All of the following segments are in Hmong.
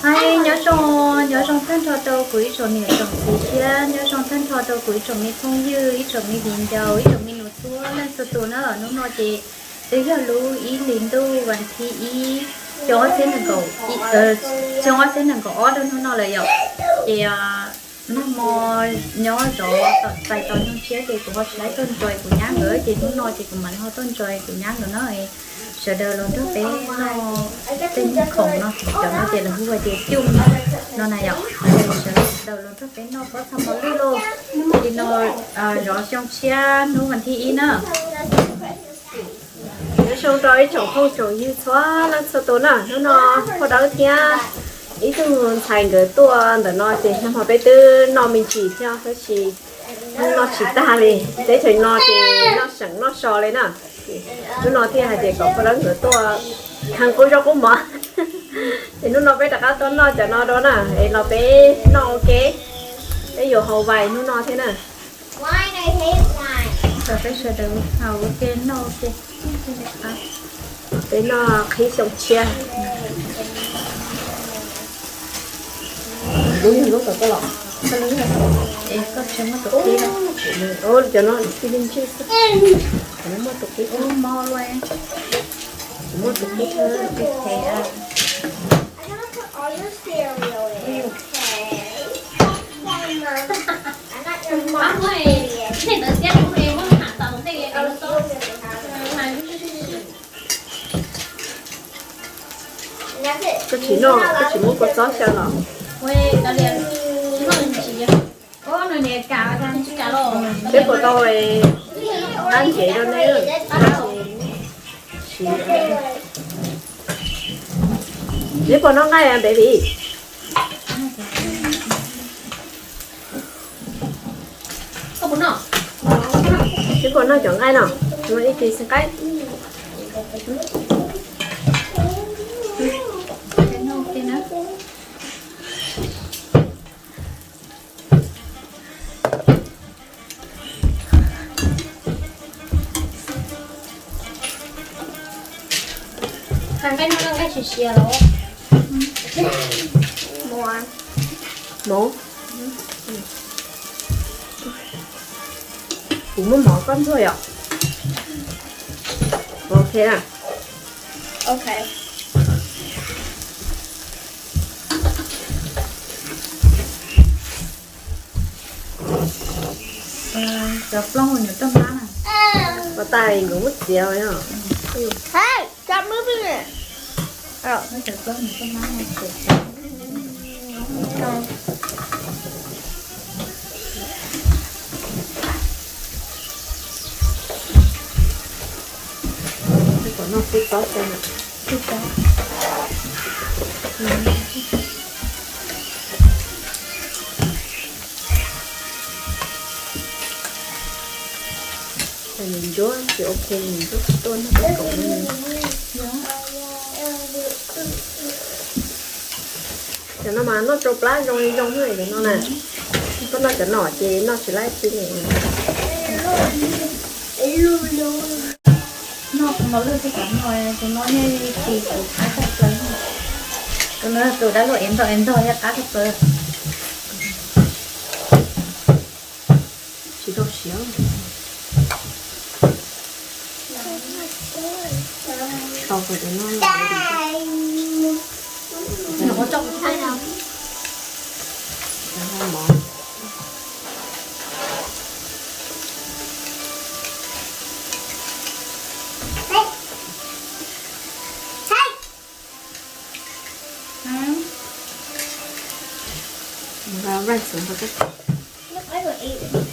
Hais nyob zoo, nyob zoo tag nrho rau kuv ib tsoom niam tsoom txiv thiab nyob zoo tag nrho rau kuv ib tsoom me phooj ywg, ib tsoom me viv ncaus, ib tsoom me nus txhua leej txhua tus na. Hnub no ces twb yog lub ib hlis ntuj vas thib ib, xyoo ob txhiab nees nkaum, xyoo ob txhiab nees nkaum ob rau hnub no lawm yom. Ces nag hmo nyob zov txais tos xyoo tshiab ces kuv ho tsis laib tuaj ntsuas kuv nyab nkawd, ces hnub no ces kuv mam ho tuaj ntsuas kuv nyab nkawd na. Sawv daws los nrog peb noj tej khoom no, cov no ces lawv hu ua tias cuj no na yom. Sawv daws los nrog peb noj pob txha mos lwj lauj. Li no zov xyoo tshiab hnub vas thib ib na. Nyob zoo rau ib tsoom phooj tsoom ywg txhua leej txhua tus na, hnub no Phauj Dawb thiab ib tug ntxhais nkawd tuaj ntawm no ces nag hmo peb twb noj me ntsis thiab tab sis noj tsis tag li, teb chaws no ces noj seem noj so li na. Hnub no thiaj hais tias kom Phauj Dawb nkawd tuaj khaws qub zaub qub mov. Ces hnub no peb rov qab tuaj noj cov no rau na, es los peb noj ua ke, peb yuav haus vais hnub no thiab na. Peb sawv daws haus ua ke noj ua ke. Peb noj qhib xyoo tshiab. Lub yog lub tom koj los? Es koj tsis muaj tus qib los? Cov no tij li ntswj xwb, muaj tus qib, muaj tus qib. Koj tsis noj, koj tsis muab kua txob xyaw los? Peb puas tau qab ncev rau neb? Neb puas noj nqaij, baby? Neb puas noj cov nqaij no? Ib tis xeeb qaib. Nqaij no nqaij siav siav los? Mov. Kuv muab mov koj ntxuag yom. Ok na. Ok. Cov plooj nyuam roj mab na. Pov tais nkawd muab txiav os. Stop moving it. Kom noj xub txob xwb na. Nws ntsuab ces ok, nws ntsuab tsis tuaj noj peb kaum li. Cov no mas noj rau plab zoo li zoo na, cov no na. Koj noj cov no ces noj tsis laib tsi li. Noj tus mos lwj tsis kam noj, tus no yeej ris kuv qab tshaj plaws. Tus no tus dab laug ev ntog ev ntog thiab qab tshaj plaws. Tsis tau siav. Tau, mov. Rice, koj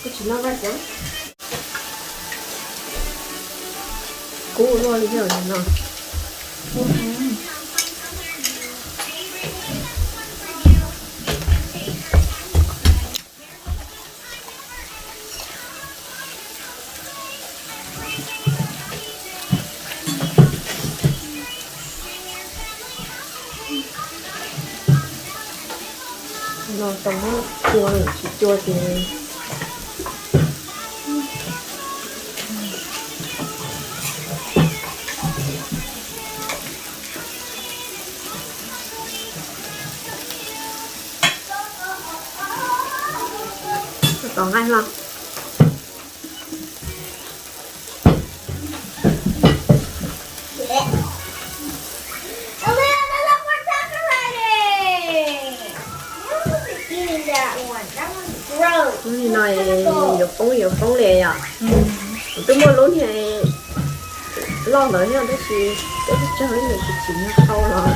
tsis noj rice? Kub luaj li no. No tau muab cua, tsis cua ces Nqaij los. Lub no yuav poob yuav poob li yom. Kuv twb muaj lub niag loj ntawd thiab tab sis peb tsawg ib yam tsis tsim nyog qau los.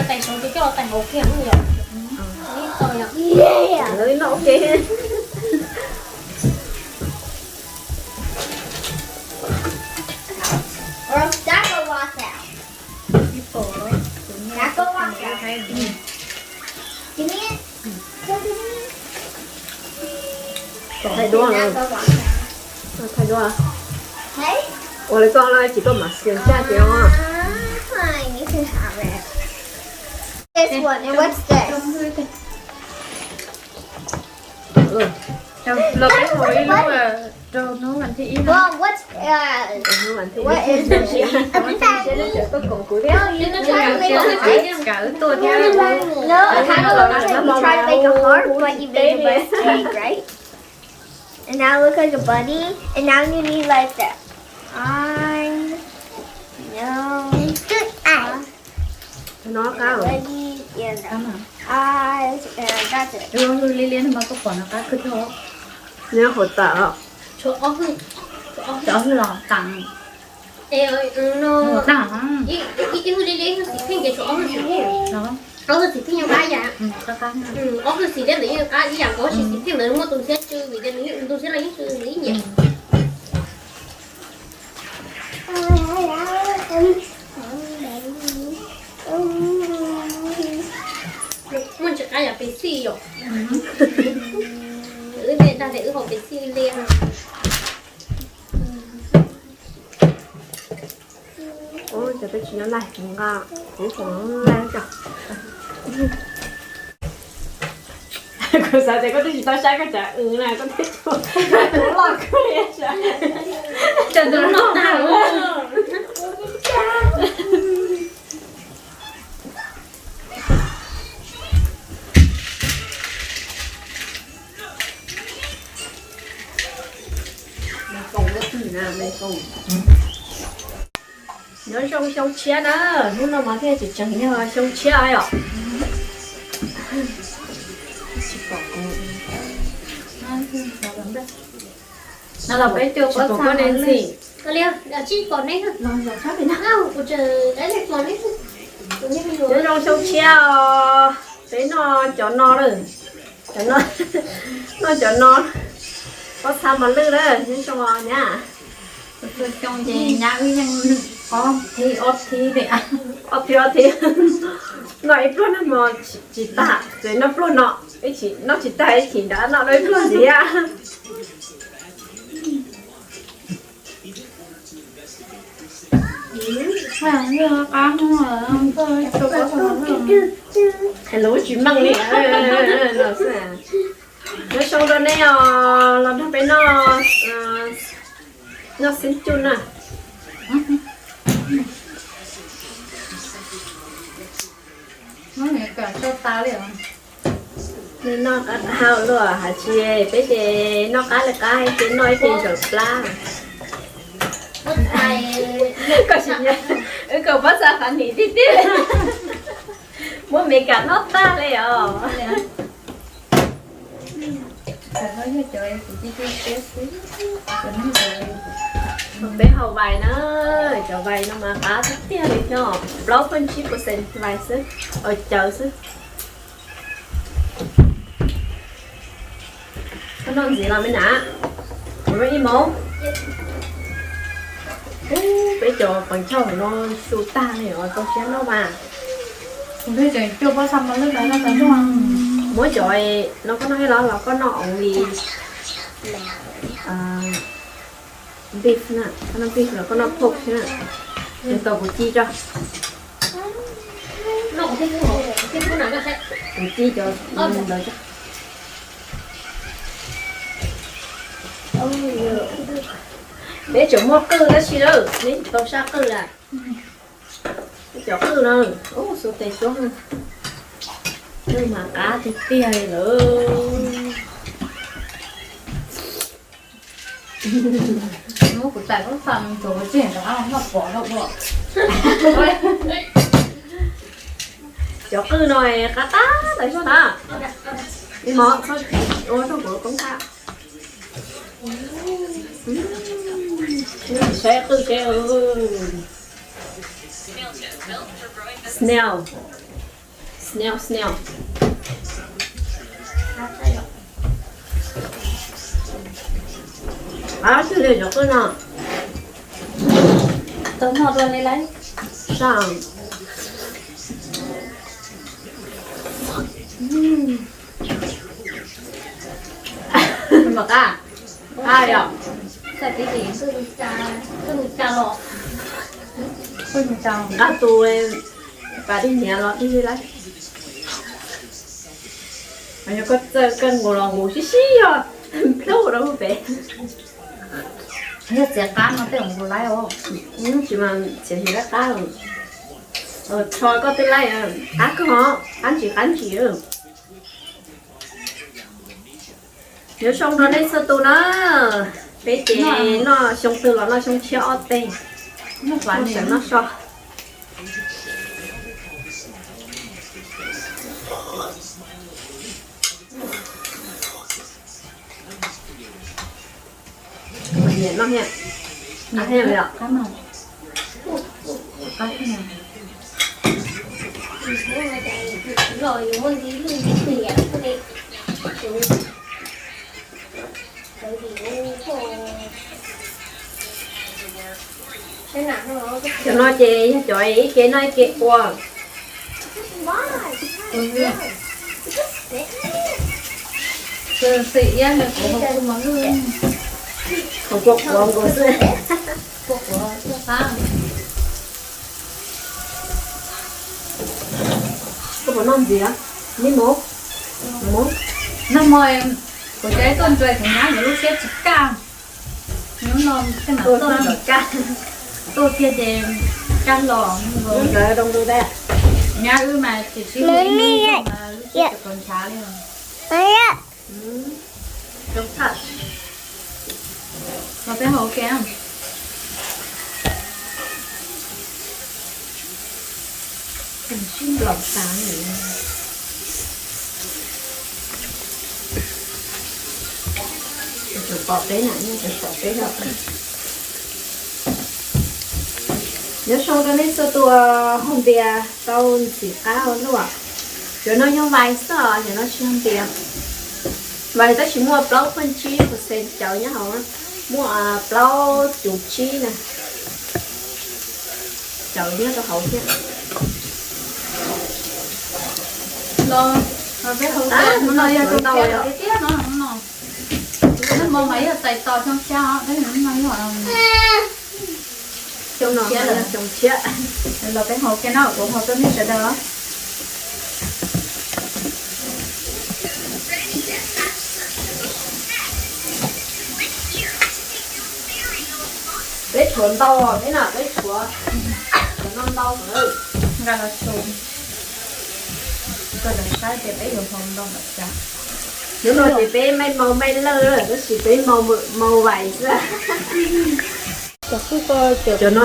Tais saud ces coj los tais hauv kiag yom. Lawv noj ua ke. Thaij duab, thaij duab. Ua li koj los tsis koj mam xias caj ces os. This one, and what's this? Los peb ua ib lub rau hnub vas thib ib. Well, what's, uh, what is this? Kav wb tuaj thiab. No, it kind of looks like you try to make a heart, but you made a mistake, right? And now it looks like a bunny, and now you need like the eyes, nose, no, the belly, and the eyes, and that's it. Hwj li liab no mas koj pom no qab kawg thiab. Nyob hauv tas os. Tshuav ob hwj, tshuav ob hwj los tas. Es no, ib hwj li liab ib hwj xim pheej ces tshuav ob hwj xim pheej. Ob hwj xim pheej yeej qab ib yam. Ob hwj xim liab ntawd yeej qab ib yam, tab sis xim pheej ntawd muaj tus ntxhiab tsw vim tias nws yeej tus ntxhiab los yeej tsw nws ib yam. Muaj ntsis qab yam pes xij yom. Wb tej dag tias wb haus pes xij li. Ua cas peb tsis nyob laij kuv nqa, kuv foom laij cov. Kuv xav tias koj twb tsis tau saib koj tsav w na, koj twb tsuas loj kawg li. Cas tus no tag. Nyob zoo xyoo tshiab na, hnub no mas thiaj tseem tseem yog xyoo tshiab yom. No los peb cua pob txha mos lwj. Nyob zoo xyoo tshiab os, peb noj cov no lawm. Cov no, noj cov no, pob txha mos lwj lawm, nyob zoo os nyab. Xyoo ces nyab wb yeej ob thib ob thib li, ob thib ob thib. Noj ib pluag noj mov tsis tag, tseem noj pluag no, ib chim noj tsis tag ib chim nrad noj dua ib pluag ntxiv. Hais lus tsis meej li no xwb. Nyob zoo rau nej os, los nrog peb noj, noj xeeb cuj na. Noj qab qab luaj hais tsis, peb ces noj qab li qab ces noj ib pliag zaum plab. Koj sim, wb kaus pob txha fav nim tiag tiag. Muab Meskas noj tag li os. Peb haus vais na, cov vais no mas qab tiag tiag li thiab, plaub phav tsib percent vais xwb, cawv xwb. Koj noj ntxiv los me na, kuv noj ib mov. Ub, peb cov pees chauj no su tag li os, tau siab noj mas. Muab cov no koj noj ib los los koj noj only beef na, koj noj beef los koj noj pork xwb na. Nws tau kuv ci tso. Kuv ci cov ntawd tso. Neb tseem muaj qwj tab sis lawm, neb tsis tau saj qwj lawm. Cov qwj no, ua xu tes tuab, qwj mas qab tiag tiag li lawm. Kuv tais lub tha tus tseem rov qab noj pom rau ua. Cov qwj no qab qab tawm zog na. Ib mov ua rau kuv koob qab. Saib qwj seb. Snail. Snail, snail. Qab twg li cov qwj no? Tau noj dua li lauj. Saj. Mas qab, qab yom. Nqa tus pas dej hniav los dig li lauj. Yog koj txawj koj nqus los nqus sib sib yog plub rau pem. Yog txiav qab no tej zaum nqus laib os. Tsis mas txiav tsis laib qab. Tsho koj twb laib, qab kawg, qab ntsis qab ntsis. Nyob zoo rau nej txhua tus na, peb ces noj xyoo twg los noj xyoo tshiab ob teg, noj sawv noj so. Noj thiab, noj thiab os. Cov no ces yog cov ib ke noj ib ke ua. Xwm iab nws kuv hauv kuv mos lwj, hauv kuv quav nkaus xwb. Kuv quav tuaj qab. Koj puas noj ntxiv? Nij mus, mus. Nag hmo kuv cov tuaj ntsuas kuv nyab yuav lub siab tsis kaj. Hnub no tej mam tuaj, tuaj kiag ces kaj los. Nyab wb mas tsis sib hlub ib hnub mas lub siab tsis tau ntshav li. Los peb haus ua ke. Sib nplaum tas. Tseem pom peb na, tseem pom peb os. Nyob zoo rau nej txhua tus, haus npias tau ntxim qab ua luaj. Cov no yog vais xwb os, cov no tsis yog npias. Vais tab sis muaj plaub pheej tsib percent cawv nyob hauv, muaj plaub cuv tsib na. Cawv nyob rau hauv thiab. Los, peb haus ua ke, hnub no yog xyoo tshiab tiag tiag no, hnub no. Nag hmo mas yog txais tos xyoo tshiab os, tab sis hnub no yog xyoo tshiab lawm, xyoo tshiab. Los peb haus ua ke no, kuv haus rau nej sawv daws. Peb tshuav ntau, peb na, peb tshuav, tshuav no ntau. Nqa los su, koj los saib tias peb yuav haus ntau npaum cas. Hnub no ces peb maj mau maj lawj, tab sis peb mau vais xwb. Cov no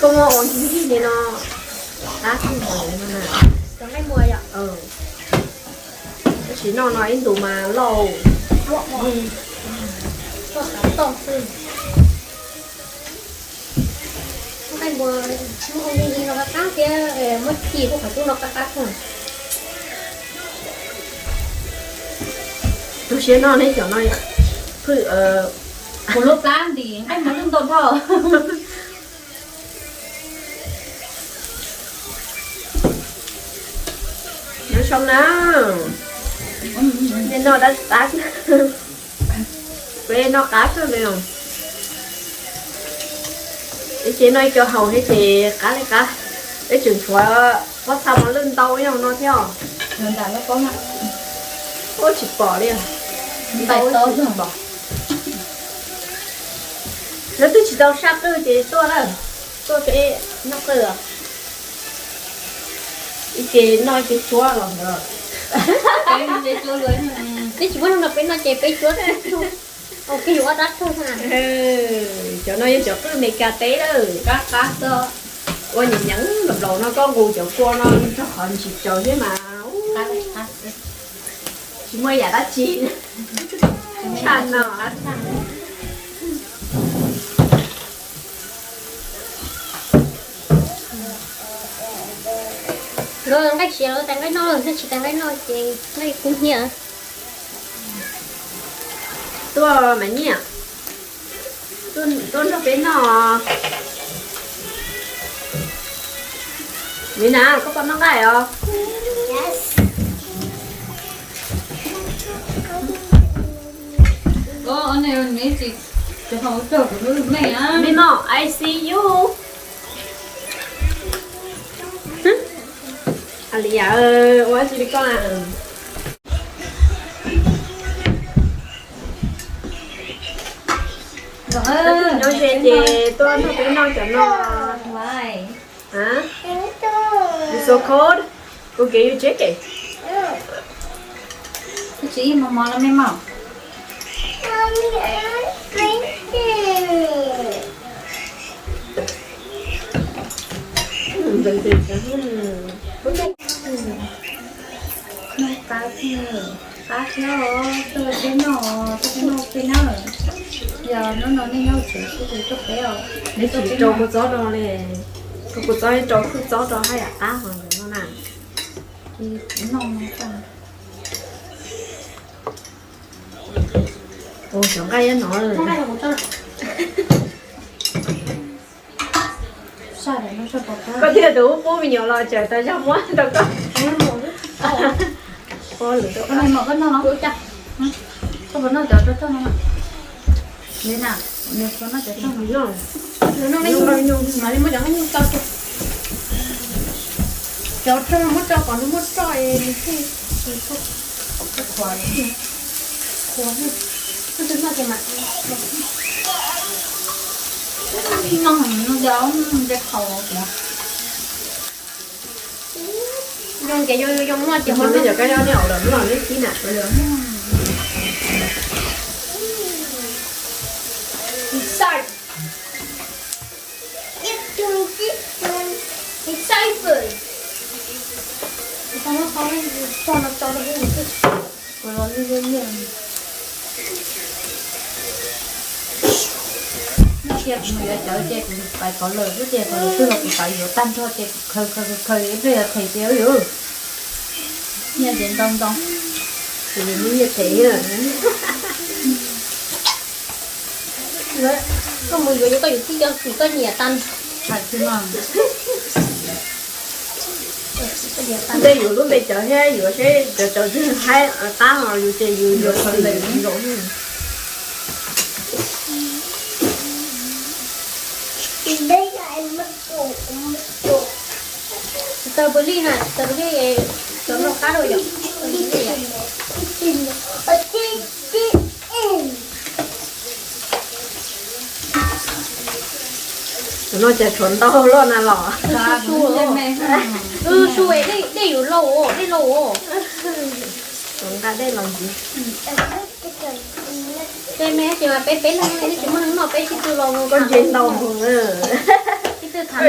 koj muab ua ncig li no, qab kawg nkaus li no na. Tab sis noj no ib ntus mas lauj. Nqaij npua muab ua ncig ncig no qab qab thiab, muab ci kuj qhov cub no qab qab kawg. Tu siab noj neb cov no, phwj, kuv lub plab ntim nqaij mos lwj ntau dhau. Nyob zoo na, nej noj dab qab, peb noj qab kawg li os. Ib ce noj ib co haus thiab ces qab li qab. Peb tseem tshuav pob txha mos lwj ntau ib yam no thiab os. Ua tsis pom li, ntau tsis pom. Lawv twb tsis tau saj qwj ces tuaj na, tuaj peb noj qwj os. Ib ce noj ib ce tsuab los ntawd. Twb tsis muaj neeg nrog peb noj ces peb tsuab tsuag, ua kiag yus ob rab tsuag xwb na. Cov no yog cov qwj Meskas teb lawm. Qab qab xwb. Ua nyeem nyeem nplaum nplaum no koj nqus cov kua no rau qhov ntsis tsaus thiab mas. Tsis muaj yam dab tsi tshaj no. Lawv nqaij siav lawv tais nqaij noj, nqaij tsis tais nqaij noj ces nqaij kub hnyiab. Tuaj mas nyiaj, tuaj nrog peb noj. Li na, koj puas noj nqaij os? Memo, I see you. Li yam ua tsi li koj na. Nyob ze ces tuaj nrog peb noj cov no. It's so cold. Go get your jacket. Tsis ib mos mos los me mos. Qab thiab, qab thiab os, tuaj peb noj, tuaj peb noj peb na. Yog hnub no nej nyob tsev xwb ces tuaj peb os. Neb tsis rau kua txob rau li, rau kua txob rau khwj txob rau haj yam qab hos ntawd no na. Noj no. Ua cov nqaij nyob no. Koj thiaj tus pub me nyuam los tseem tas zog muab rau koj. Koj noj cov rau toj no. Li na, nws puas noj cov toj no? Nws noj, nws muab cov nqaij nyuj tso. Cov rau muab tso kom nws muaj roj es nws thiaj tsis qhuav, qhuav. Noj ces mam noj, noj cov nqaij qhaus tias. Zoo ces zoo, zoo noj ces ho noj. Cov kab nyob nej ua los noj neb kib na. Excited. Excited. Ib pliag kuv mus yuav cawv ces kuv pais qhov lawm xwb ces qhov lawm twg los kuv pais yuav tag nrho ces kuv khaws khaws khaws khaws ib pliag yuav them ces ub yuav nyiaj ces ntau ntau. Ces nws muaj nyiaj them. Koj mus yuav yuav koj yuav tib co xwm koj nyiam tag. Hais xwb mas. Ntej yus lub npe cawv thiab yuav seb cov cawv twg haib qab los yus ces yus yuav xim zoo. Tsis tau pw lij na, tsis tau pw lij, cov no qab dua yom. Cov no cas tshuav ntau loj na los. Su su, su, dej yuav lauj, dej lauj. Nqa dej los ntxiv. Dej me ces mas peb peb leeg ne, twb tsis muaj neeg noj, peb sib tw los mus. Koj ntse ntau mus. Sib tw tham.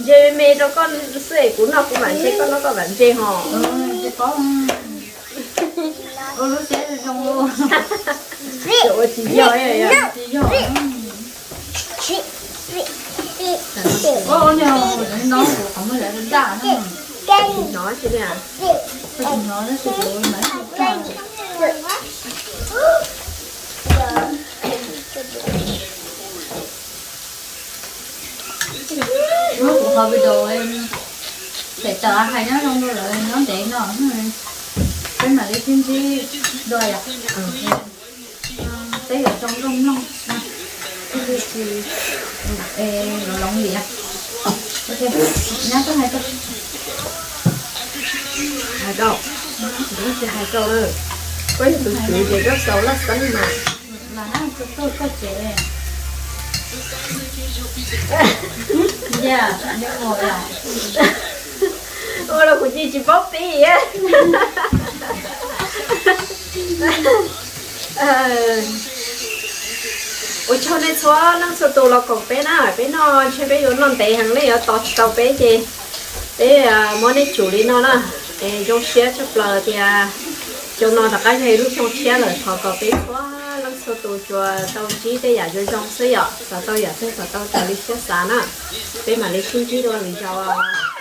Ntse me me rau koj xwb es kuv noj kuv vam ntse, koj noj koj vam ntse ho. Ua lub siab zoo zoo. Ua tsis yog, tsis yog. Hnov tsis li. Kuv qhov video pem tawm hais nyob zoo rau lawv nyob ntev no, peb mam li sib ntsib dua yom. Peb yuav zoo zoo mloog, los loov liam. Nyab koj hais rau, hais rau, koj yog tus tswv ces koj tau laj xeeb mas. Mas na, koj tsev. Ua los kuv cia tsis paub pib. Ua tsaug nej txhua leej txhua tus los koom peb na, peb noj ntshe peb yuav noj ntev heev, nej yuav tos tsis tau peb ces peb muab nej tsum li no na. Es zoo siab tshaj plaws tias xyoo no rov qab yog ib lub xyoo tshiab lawm, thov kom peb txhua leej txhua tus tsuas tau ntsib tej yam zoo zoo xwb yom, xav tau yam twg kom tau raws li siab xav na. Peb mam li sib ntsib dua lwm zaus.